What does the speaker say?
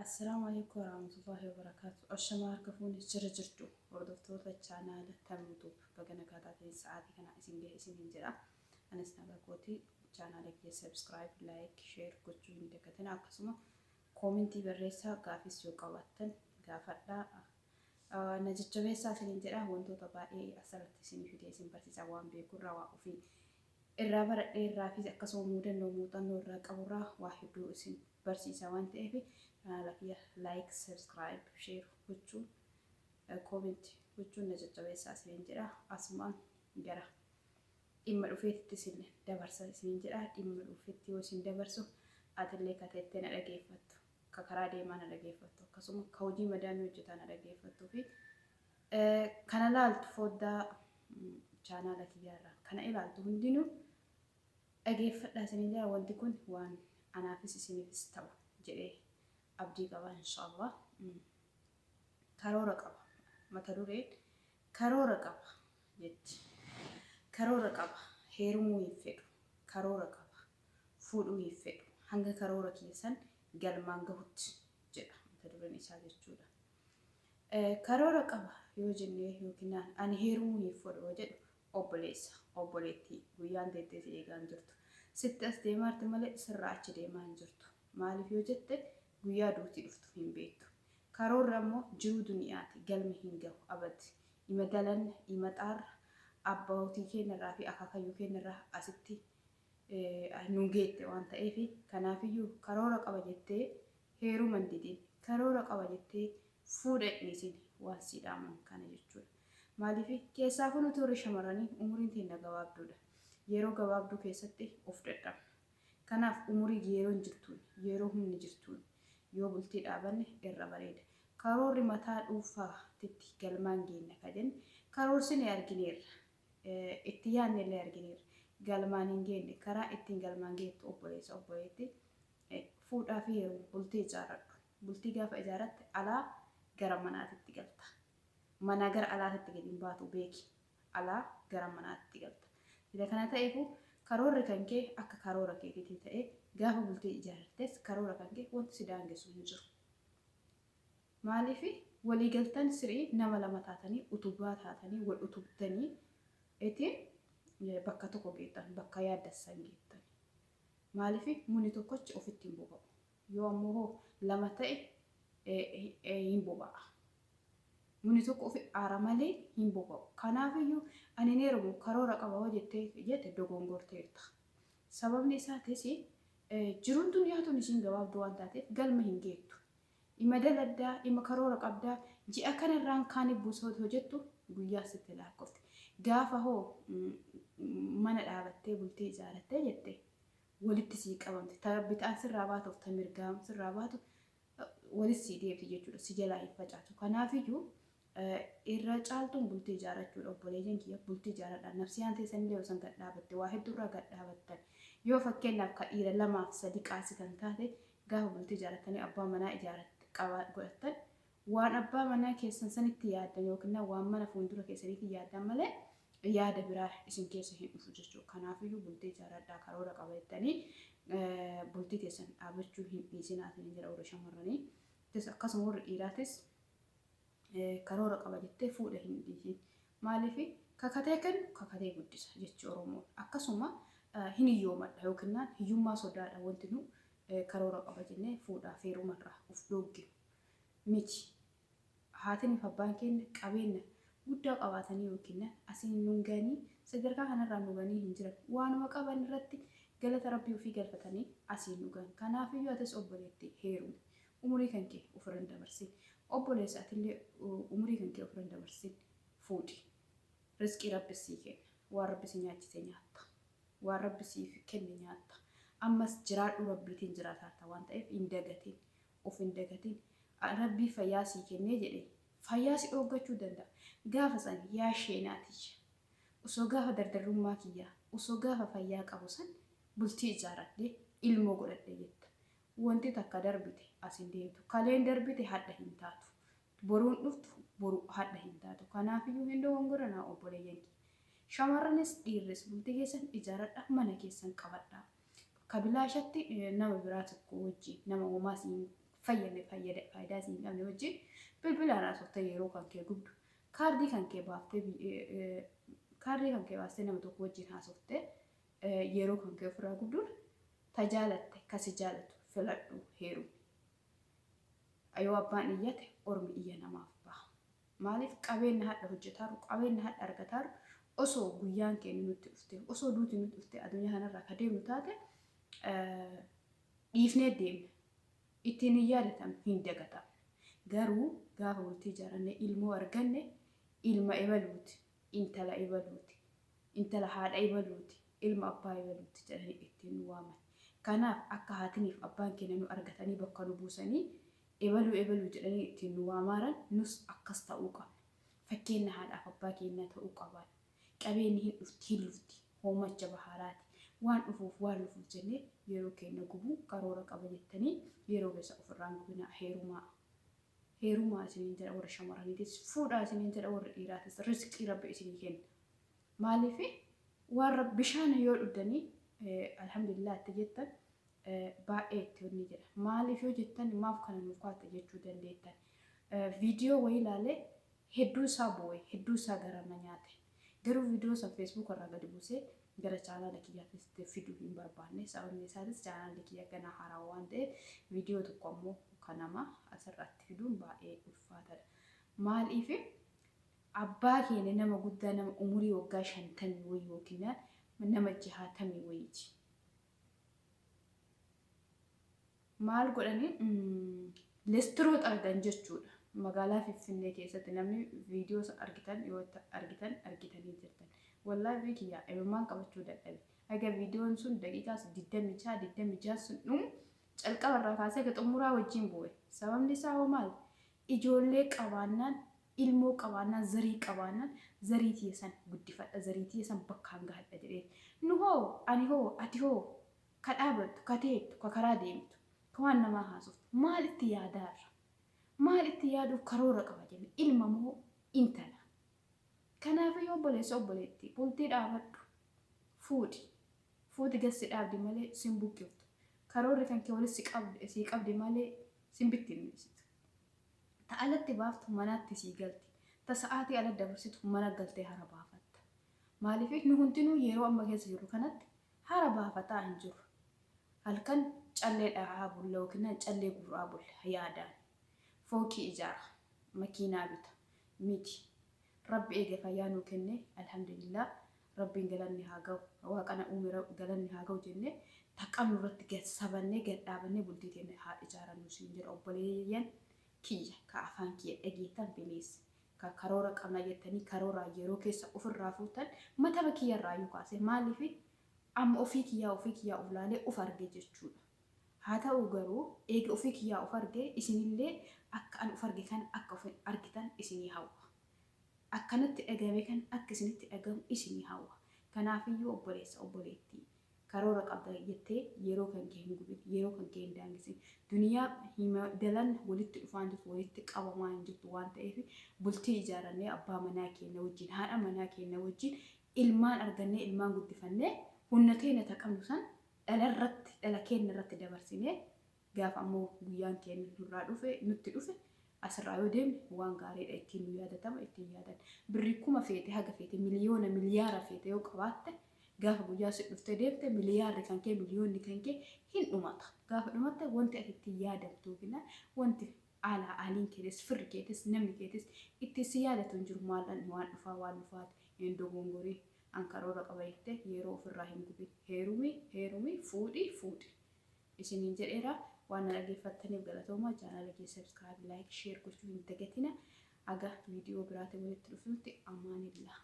Assalaamu alaikum warahmatullahi wabarakaatu. Ashamaa harka fuune jira jirtu hordoftoota chaanaala Tamuu baga nagaa taatanii sa'aatii kana isin gahe isiniin jedha. Anis nagaa kooti. Chaanaala kiyya subscribe, like, share gochuu hin dagatina. Akkasuma koomentii barreessaa, gaafis yoo qabaattan gaafadhaa. Na jajjabeessaa isiniin jedha. Wantoota baay'ee asirratti isinii fidee isin barsiisa, waan beekurraa, waa ofii irraa baradhee irraa fi akkasuma muudannoo muuxannoo irraa qaburraa waa hedduu isin barsiisa waan ta'eef, chaanaala kiyya like, subscribe, share gochuun, comment gochuun na jajjabeessaa isiniin jedha. Asumaan gara dhimma dhufeetitti isin dabarsa isiniin jedha. Dhimma dhufeetti yoo isin dabarsu, atillee kateettee na dhageeffattu, ka karaa deemaa na dhageeffattu, akkasuma ka hojii madaamii hojjetaa na dhageeffattuu fi kana laaltu, foddaa chaanaala kiyyaarraa kana ilaaltu hundinuu dhageeffadhaa isiniin jedha. Wanti kun waan anaafis isiniifis ta'u jedhee abdii qaba, inshaallah. Karoora qaba. Mata dureen "Karoora qaba" jetti. Karoora qaba, heerumuu hin fedhu. Karoora qaba, fuudhuu hin fedhu. Hanga karoora keessan galmaan gahutti jedha mata dureen isaa jechuudha. Karoora qaba yoo jennee yookiin ani heerumuu hin fedhu yoo jedhu, obboleessa, obboleettii, guyyaan teettee si eegaa hin jirtu. Sitti as deemaarti malee sirraa achi deemaa hin jirtu. Maaliif yoo jette, guyyaa duutii dhuftu hin beektu. Karoorri ammoo jiruu duniyaati, galma hin gahu abad. Ima dalanna, ima xaarra, abbootii keenyarraa fi akaakayyuu keenyarraa asitti nu geette waan ta'eef, kanaafiyyuu karoora qaba jettee heeruma hin didin. Karoora qaba jettee fuudha hin dhiisin, waan sii dhaaman kana jechuudha. Maaliif, keessaafuu nuti warri shamarranii umuriin teenya gabaabduudha. Yeroo gabaabduu keessatti of dadhabna. Kanaaf umurii yeroon jirtuun, yeroo humni jirtuun yoo bultii dhaabanne irra bareeda. Karoorri mataa dhuunfaatitti galmaan geenna ka jenne karoorsine argineerra. Itti yaadne illee argineerra. Galmaan hin geenne. Karaa ittiin galmaan geettu, obboleessa, obboleetti, fuudhaa fi heeruma, bultii ijaarradhu. Bultii gaafa ijaarratte alaa gara manaatitti galta. Manaa gara alaatitti gadi hin baatu, beeki. Alaa gara manaatti galta. Sila kana ta'eefu, karoorri kan kee akka karoora keetiitii ta'e, gaafa bultii ijaarrattes karoora kan kee wanti si daangessu hin jiru. Maaliif, walii galtan sirii nama lama taatanii, utubaa taatanii, wal utubdanii itiin bakka tokko geettan, bakka yaaddassan geettan. Maaliif, muni tokkochi ofitti hin boba'u. Yoo ammoo hoo lama ta'e hin boba'a. Muni tokko ofi aara malee hin boba'u. Kanaafiyyuu ani hin heerumu, karoora qaba yoo jettee jette, dogongorteerta. Sababni isaatis jiruun duniyaa tun isiin gabaabduu waan taateef galma hin geettu. Ima daladdaa, ima karoora qabdaa, ji'a kanarraan kaani buusoo hojjettu guyyaa sitti lakkoofte. Gaafa hoo mana dhaabattee bultii ijaarattee jette, walitti sii qabamte. Ta bitaan sirraa baatuuf ta mirgaan sirraa baatu walitti sii deebiti jechuudha. Si jalaa hin facaatu. Kanaafiyyuu irra caaltuun bultii ijaarrachuudha. Obboleeyyan kiyya, bultii ijaaradhaa. Nafsiyaan teessanillee yoo san gad dhaabatte, waa hedduurraa gad dhaabattan. Yoo fakkeenyaaf ka dhiira lamaaf sadi qaasitan taate, gaafa bultii ijaarrattanii abbaa manaa ijaarratte godhattan, waan abbaa manaa keessan sanitti yaaddan yookiin waan mana fuuldura keessaniitti yaaddan malee yaada biraa isin keessa hin dhufu jechuudha. Kanaafiyyuu bultii ijaarradhaa. Karoora qaba jettanii bultii teessan dhaabachuu hin dhiisinaa isiniin jedha warri shamarranii. Akkasuma warri dhiiraatis karoora qaba jettee fuudha hin dhiisin. Maaliif, kakatee kennu kakatee guddisa jechi Oromoon. Akkasuma hin hiyyoomadha yookiin hiyyummaa sodaadha wanti nu karoora qaba jennee fuudhaaf heerumarraa of dhogginu miti. Haatiin fi abbaan keenya qabeenya guddaa qabaatanii yookiin asiin nu gahanii, sadarkaa kanarraa nu gahanii hin jiran. Waanuma qaban irratti galata Rabbii ofii galfatanii asiin nu gahan. Kanaafiyyuu atis obboleetti, heerumi. Umurii kan kee ofirra hin dabarsin. Obboleessa, atillee umurii kan kee ofirra hin dabarsin. Fuudhi. Rizqii Rabbi sii kenna. Waan Rabbi si nyaachise nyaatta. Waan Rabbi siif kenne nyaatta. Ammas jiraadhu, Rabbiitiin jiraataarta waan ta'eef hin dagatin. Of hin dagatin. Rabbii fayyaa sii kennee jedhe fayyaa si dhooggachuu danda'a. Gaafa san yaa sheenaatiyya. Osoo gaafa dardarrummaa kiyyaa, osoo gaafa fayyaa qabu san bultii ijaaradhee ilmoo godhadhe jetta. Wanti takka darbite as hin deemtu. Kaleen darbite hadha hin taatu. Boruun dhuftu boru hadha hin taatu. Kanaafiyyuu hin dogongoranaa, obboleeyyan kiyya. Shamarranis dhiirris bultii keessan ijaaradhaa, mana keessan qabadhaa. Kabilaashatti nama biraa tokko wajjin, nama homaa siin fayyadne faayidaa si hin qabne wajjin bilbilaan haasoftee yeroo kan kee gubdu kaardii kan kee baaftee kaardii kan kee baastee nama tokko wajjin haasoftee yeroo kan kee ofirraa gubduun tajaalatte kasi jaalatu filadhu heerumi. Yoo abbaan iyyate ormi iyya namaaf baha. Maaliif qabeenya hadha hojjetaaru qabeenya hadha argataaru osoo guyyaan keenya nutti dhufte osoo duuti nutti dhufte addunyaa kanarraa ka deemnu taate dhiifnee deemna. Ittiin hin yaadatamne hin dagatamne. Garuu gaafa bultii ijaarannee ilmoo arganne ilma ebaluuti, intala ebaluuti, intala haadha ebaluuti, ilma abbaa ebaluuti jedhanii ittiin nu waaman. Kanaaf akka haatiniif abbaan keenya nu argatanii bakka nu buusanii ebaluu ebaluu jedhanii ittiin nu waamaaran nus akkas ta'uu qabna. Fakkeenya haadhaaf abbaa keenyaa ta'uu qaban. Qabeenyi hin dhufti hin lufti hoomacha bahaaraati. Waan dhufuuf waan lufuuf jennee yeroo keenya gubuu karoora qaba jettanii yeroo keessa ofirraan gubinaa heerumaa. Heerumaa isiniin jedha warra shamarraniitis fuudhaa isiniin jedha warra dhiiraatis riskii rabbi isinii kenna. Maaliif warra bishaan yoo dhugdanii alhamdulillah itti jettan baay'ee itti onni jedha. Maaliif yoo jettan maaf kana nuuf kaatte jechuu dandeettan. Viidiyoo wayii ilaalee hedduu isaa boo'e hedduu isaa gara na nyaate. Garuu viidiyoo san Facebook irraa gadi buusee gara chaanaala kiyyaatti fiduu hin barbaanne. Sababni isaatis chaanaalli kiyya ganaa haarawaa waan ta'eef viidiyoo tokko ammoo kan nama asirratti fiduun baay'ee ulfaataadha. Maaliif abbaa keenya nama guddaa nama umurii waggaa 50 wayii yookiin nama 60 wayiiti. Maal godhanii lestiroo xaragan jechuudha. Magaalaa Finfinnee keessatti namni viidiyoo argitan yoo argitan argitanii jirtan. Wallaahi kiyyaa imimmaan qabachuu dadhabe. Aga viidiyoon sun daqiiqaa 26 26 sun dhumu calqaba irraa kaasee aga xumuraa wajjin bu'e. Sababni isaa hoo maali? Ijoollee qabaannaan ilmoo qabaannaan zarii qabaannaan zarii tiyya san guddifadha zarii tiyya san bakkaan gahadha jedhee. Nu hoo ani hoo ati hoo ka dhaabattu ka teettu ka karaa deemtu ka waan namaa haasoftu maal itti yaadaarra? Maal itti yaaduuf karoora qaba jenna ilma moo intala? Kanaaf obboleessa obboleettii bultii dhaabadhu fuudhi fuuti gassi dhaabdi malee sin buqqiftu karoorri kan kee walis si qabdi malee sin bittinneessitu. Ta alatti baaftu manatti sii galti. Ta sa'aatii ala dabarsitu mana galtee hara baafatta. Maaliif nu hundinuu yeroo amma keessa jirru kanatti hara baafataa hin jiru. Halkan callee dhahaa bulla yookiin callee guuraa bulla yaadaan. Fooqii ijaara, makiinaa bita, miti. Rabbi eega fayyaa nuu kenne alhamdulillah rabbiin galanni haa ga'u waaqana uume galanni haa ga'u jennee taqabnu irratti gad sabannee gad dhaabannee bultii teenya haa ijaarannu siin jedha obboleeyyan kiyya ka afaan kiyya dhageettan bilees ka karoora qabna jettanii karoora yeroo keessa ofirraa fuutan matama kiyyarraa yoo kaase maaliif amma ofii kiyyaa of laalee of arge jechuudha. Haa ta'u garuu eega ofii kiyyaa of arge isinillee akka an of arge kan akka of argitan isinii hawwa. Akkanatti dhagame kan akka isinitti dhagamu isinii hawwa. Kanaafiyyuu obboleessa obboleettii karoora qabda jettee yeroo kan kee hin gubin yeroo kan kee hin daangisin. Duniyaa dalan walitti dhufaan jirtu walitti qabamaa hin jirtu waan ta'eef bultii ijaarannee abbaa manaa keenya wajjin haadha manaa keenya wajjin ilmaan argannee ilmaan guddifannee humna teenya taqabnu san dhalarratti dhala keenya irratti dabarsinee gaafa ammoo guyyaan keenya nurraa dhufe nutti dhufe asirraa yoo deemne waan gaariidha ittiin nu yaadatama ittiin yaadan. Birrii kuma feete haga feete miliyoona miliyaara feete yoo qabaatte gaafa guyyaa si dhuftee deemte miliyaarri kan kee miliyoonni kan kee hin dhumata. Gaafa dhumatte wanti ati ittiin yaadamtu yookiin wanti alaa aliin keetis firri keetis namni keetis itti si yaadatu hin jiru maallan waan dhufaa waan dhufaati hin dogongorii an karoora qaba jettee yeroo ofirraa hin gubin heerumi heerumi fuudhi fuudhi isiniin jedheera. Waan na dhaggeeffattaniif galatoomaa chaanaala kee subscribe like share gochuu hin dagatina. Aga viidiyoo biraatiin walitti dhufnutti amaanillah.